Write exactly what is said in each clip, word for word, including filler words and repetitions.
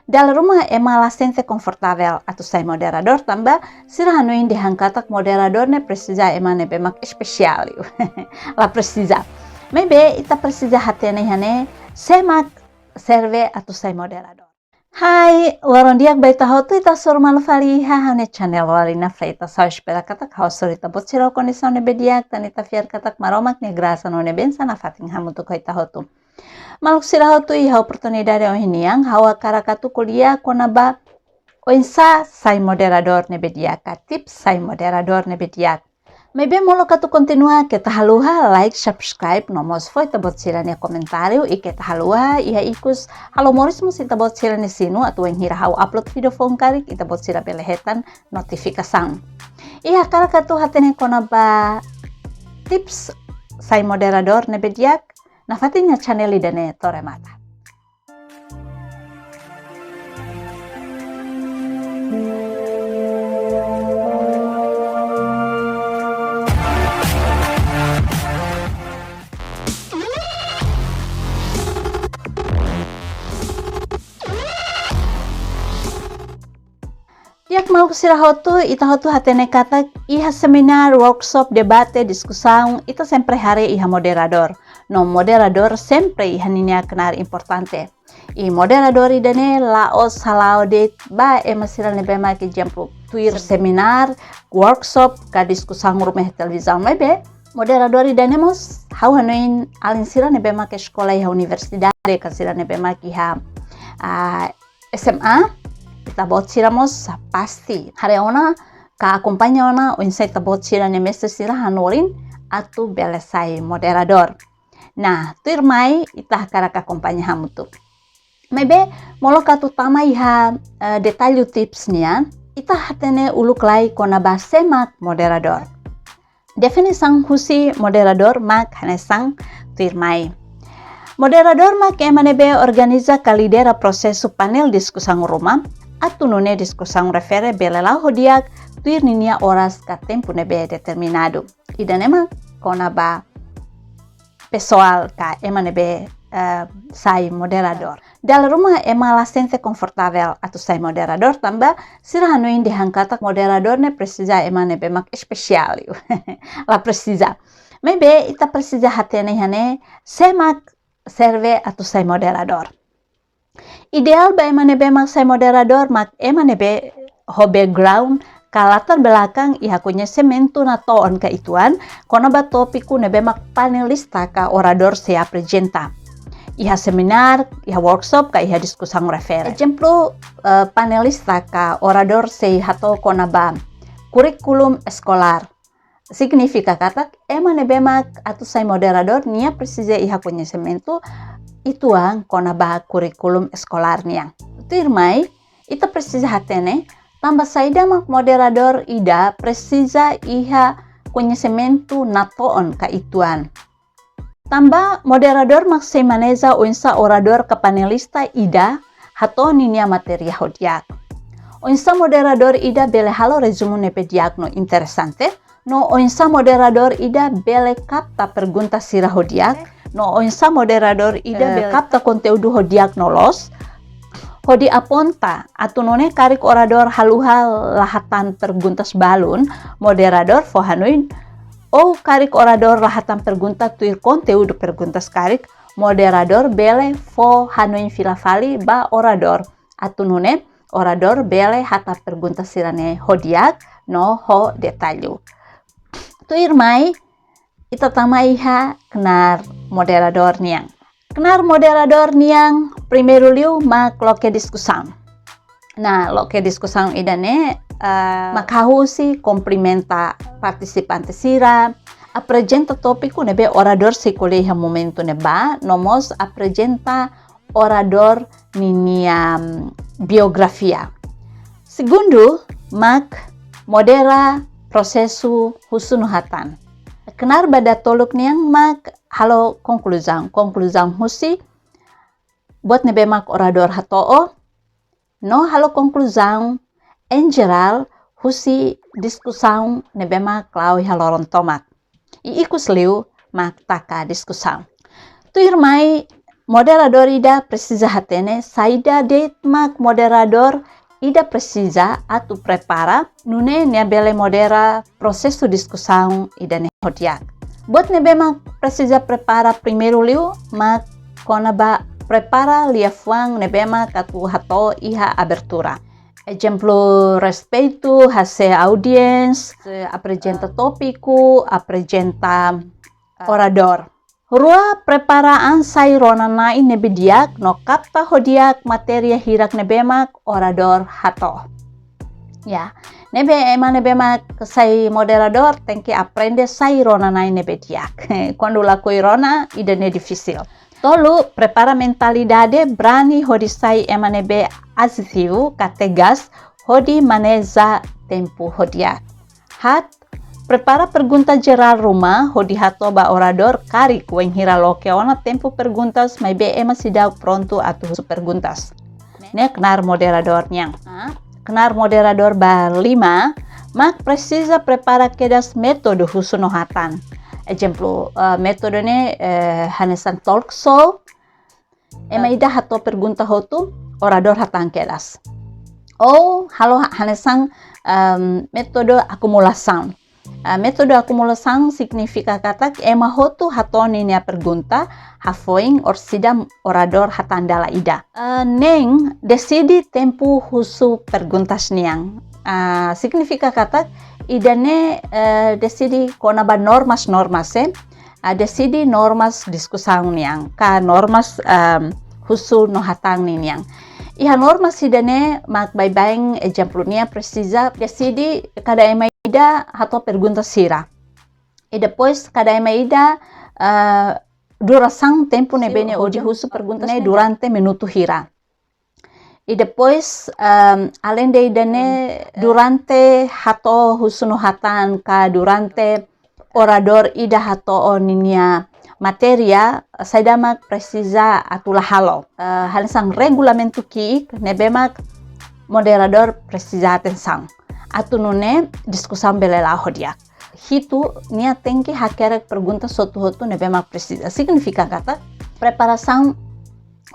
Dala ruma ema la sente konfortavel atu sai moderadór tanba sira hanoin dehan katak moderadór ne'e presiza ema ne'ebé mak espesiál liu. La presiza. Maibé ita presiza hatene iha ne'e sé mak serve atu sai moderadór. Hai, loron di'ak ba ita hotu, ita hasoru malu fali iha ha'u-nia channel Wali Nafreta. Ha'u espera katak ha'u hasoru ita-boot sira ho kondisaun ne'ebé di'ak, tan ita fiar katak Maromak nia grasa no nia bensaun nafatin hamutuk ho ita hotu. Maluk sira hotu, iha oportunidade ohin nian, ha'u hakarak atu ko'alia kona-ba oinsá sai moderadór ne'ebé di'ak, ka tips sai moderadór ne'ebé di'ak. Maibé molok atu kontinua, keta haluha like, subscribe, no mós fó ita-boot sira-nia komentáriu, i keta haluha iha ikus halo moris mós ita-boot sira-nia sinu, atu wainhira ha'u upload vídeo foun karik, ita-boot sira bele hetan notifikasaun. I hakarak atu hatene kona-ba tips sai moderadór ne'ebé di'ak, nafatin iha channel ida-ne'e to'o remata. Di'ak maluk sira hotu, ita hotu hatene katak iha seminár, workshop, debate, diskusaun, ita sempre haree iha moderadór. No moderadór sempre iha ninia knaar importante. I moderadór ida-ne'e la'ós hala'o de'it ba ema sira ne'ebé mak, ezemplu, tuir seminár, workshop, ka diskusaun ruma iha televizaun, maibé moderadór ida-ne'e mós ha'u hanoin alin sira ne'ebé mak eskola iha universidade, ka sira ne'ebé mak iha, ah, S M A, ita-boot sira mós pasti haree ona ka akompaña ona oinsá ita-boot sira-nia mestre sira hanorin atu bele sai moderadór. Nah, tuirmai ita hakarak akompaña hamutuk. Maibé molok atu tama iha, eh, detalle tips nian, ita hatene uluk lai kona-ba sé mak moderadór. Definisaun husi moderadór mak hanesan tuirmai. Moderadór mak ema ne'ebé organiza ka lidera prosesu panél diskusaun ruma, atu nune'e diskusaun refere bele la'o ho di'ak tuir ninia oras ka tempu ne'ebé determinadu. Ida-ne'e mak kona-ba pesoál ka ema ne'ebé, eh, sai moderadór. Dala ruma ema la sente konfortavel atu sai moderadór tanba sira hanoin dehan katak moderadór ne'e presiza ema ne'ebé mak espesiál liu. La presiza. Maibé ita presiza hatene iha ne'e sé mak serve atu sai moderadór. Ideál ba ema ne'ebé mak sai moderadór mak ema ne'ebé ho background ka latar belakang iha koñesimentu natoon ka uitoan kona-ba tópiku ne'ebé mak panelista ka oradór sei aprezenta iha seminár, iha workshop, ka iha diskusaun refere. Ezemplu, eh, panelista ka oradór sei hato'o kona-ba kurríkulu eskolár. Signifika katak ema ne'ebé mak atu sai moderadór nia presiza iha koñesimentu uitoan kona-ba kurríkulu eskolár nian. Tuirmai, ita presiza hatene tanba saida mak moderadór ida presiza iha koñesimentu natoon ka uitoan. Tanba moderadór mak sei maneja oinsá oradór ka panelista ida hato'o ninia matéria ho di'ak. Oinsá moderadór ida bele halo rezumu ne'ebé di'ak no interesante, no oinsá moderadór ida bele kapta pergunta sira ho di'ak, no oinsá moderadór ida, eh, bele kapta konteúdu ho di'ak no loos, hodi aponta atu nune'e karik oradór haluha la hatán perguntas balun, moderadór fó hanoin, ou karik oradór la hatán pergunta tuir konteúdu perguntas karik, moderadór bele fó hanoin fila fali ba oradór atu nune'e oradór bele hatán pergunta sira-ne'e ho di'ak no ho detalle. Tuirmai, ita tama iha knaar moderadór nian. Knaar moderadór nian primeiru liu mak loke diskusaun. Nah, loke diskusaun ida-ne'e, eh, mak hahú husi kumprimenta partisipante sira, aprezenta tópiku ne'ebé oradór sei ko'alia iha momentu ne'ebá, no mós aprezenta oradór ninia, mm, biografia. Segundu, mak modera prosesu husu no hatán. Knaar ba datoluk nian mak halo konkluzaun. Konkluzaun husi buat ne'ebé mak oradór hato'o, no halo konkluzaun en jerál husi diskusaun ne'ebé mak la'o iha loron tomak. I ikus liu mak taka diskusaun. Tuirmai, Moderadór ida presiza hatene saida de'it mak moderadór ida presiza atu prepara, nune'e nia bele modera prosesu diskusaun ida-ne'e ho di'ak. Buat ne'ebé mak presiza prepara primeiru liu mak kona-ba prepara liafuan ne'ebé mak atu hato'o iha abertura. Ezemplu, respeitu hase'e audiénsia, aprezenta tópiku, aprezenta oradór. Rua, prepara an sai rona-na'in ne'ebé di'ak no kapta ho di'ak matéria hirak ne'ebé mak oradór hato'o. Ya, ne'ebé ema ne'ebé mak sai moderadór tenke aprende sai rona-na'in ne'ebé di'ak. Kuandu lakohi rona, ida-ne'e difisil. Tolu, prepara mentalidade brani hodi sai ema ne'ebé azertivu ka tegas hodi maneja tempu ho di'ak. Haat, prepara pergunta jerál ruma hodi hato'o ba oradór karik wainhira loke ona tempu perguntas maibé ema seidauk prontu atu husu perguntas. Ne'e knaar moderadór nian. Knaar moderadór ba lima, mak presiza prepara kedas métodu husu no hatán. Ezemplu, eh, métodu ne'e, eh, hanesan talk show, ema ida hato'o pergunta hotu, oradór hatán kedas. Ou halo ha-, hanesan, em, métodu akumulasaun. Ah, métodu akumulasaun signifika katak ema hotu hato'o ninia pergunta, hafoin orsida oradór hatán dala ida. Ah, neen, deside tempu husu perguntas nian. Ah, signifika katak ida-ne'e, eh, deside kona-ba normas-normas, eh. Ah, deside normas diskusaun nian, ka normas, em, husu no hatán ninian. Iha normas ida-ne'e mak baibain ezemplu nia presiza deside kada ema ida hato'o pergunta sira. I depois kada ema ida, eh, durasaun tempu ne'ebé nia hodi husu perguntas ne'e durante minutu hira. I depois, em, aleinde ida-ne'e, durante hato'o husu no hatán ka durante oradór ida hato'o ninia matéria, saida mak presiza atu la halo. Eh, hanesan regulamentu ki'ik ne'ebé mak moderadór presiza atensaun. Atu nune'e diskusaun bele la'o ho di'ak. Hitu, nia tenke hakerek pergunta hotu-hotu ne'ebé mak presiza. Signifika katak preparasaun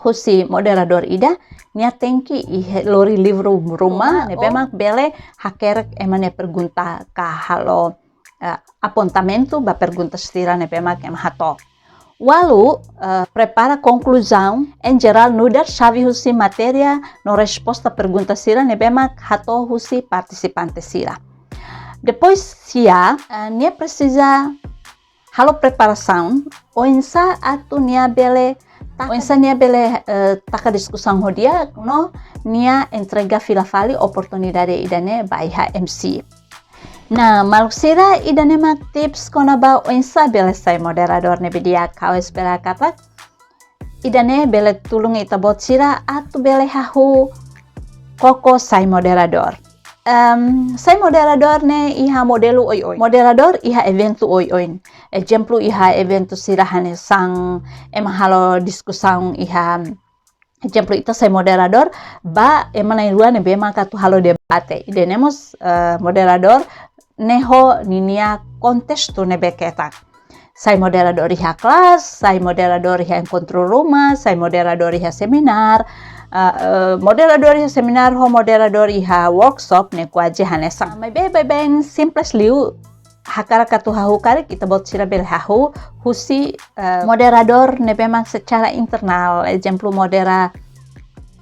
husi moderadór ida, nia tenke iha lori livru ruma ne'ebé mak bele hakerek ema nia pergunta ka halo, eh, apontamentu ba pergunta sira ne'ebé mak ema hato'o. Ualu, eh, prepara konkluzaun, en jerál nu'udar xave husi matéria no resposta pergunta sira ne'ebé mak hato'o husi partisipante sira. Depois sia, eh, nia presiza halo preparasaun oinsá atu nia bele ta-, oinsá nia bele, eh, taka diskusaun ho di'ak no nia entrega fila fali oportunidade ida-ne'e ba iha M C. Nah, maluk sira, ida-ne'e mak tips kona-ba oinsá bele sai moderadór ne'ebé di'ak. Ha'u espera katak ida-ne'e bele tulun ita-boot sira atu bele hahú koko sai moderadór. Em, sai moderadór ne'e iha modelu oioin. Moderadór iha eventu oioin. Ezemplu, iha eventu sira hanesan ema halo diskusaun iha, ezemplu, ita sai moderadór ba ema na'in-rua ne'ebé mak atu halo debate. Ida-ne'e mós, eh, moderadór ne'e ho ninia kontestu ne'ebé ketak. Sai moderadór iha kelas, sai moderadór iha enkontru ruma, sai moderadór iha seminár, ah, eh, moderadór iha seminár ho moderadór iha workshop ne'e kuaze hanesan. Maibé baibain simples liu, hakarak atu hahú karik, ita-boot sira bele hahú husi, eh, moderadór ne'ebé mak secara internál, ezemplu modera,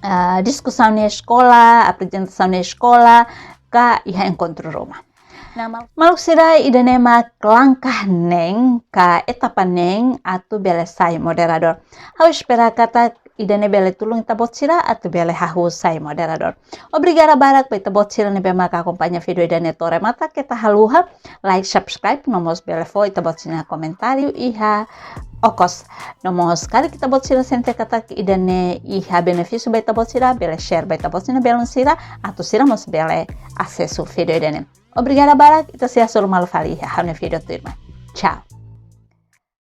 eh, diskusaun iha eskola, aprezentasaun iha eskola, ka iha enkontru ruma. Nah, mal-, maluk sira, ida-ne'e mak langkah neen ka etapa neen atu bele sai moderadór. Ha'u espera katak ida-ne'e bele tulun ita-boot sira atu bele hahú sai moderadór. Obrigada barak ba ita-boot sira ne'ebé mak akompaña vídeo ida-ne'e to'o remata, keta haluha like, subscribe, no mós bele fó ita-boot sira-nia komentáriu iha okos. No mós karik ita-boot sira sente katak ida-ne'e iha benefísiu ba ita-boot sira, bele share ba ita-boot sira-nia belun sira, atu sira mós bele asesu vídeo ida-ne'e. Obrigada barak, ita sei hasoru malu fali iha ha'u-nia vídeo tuirmai. Tchau.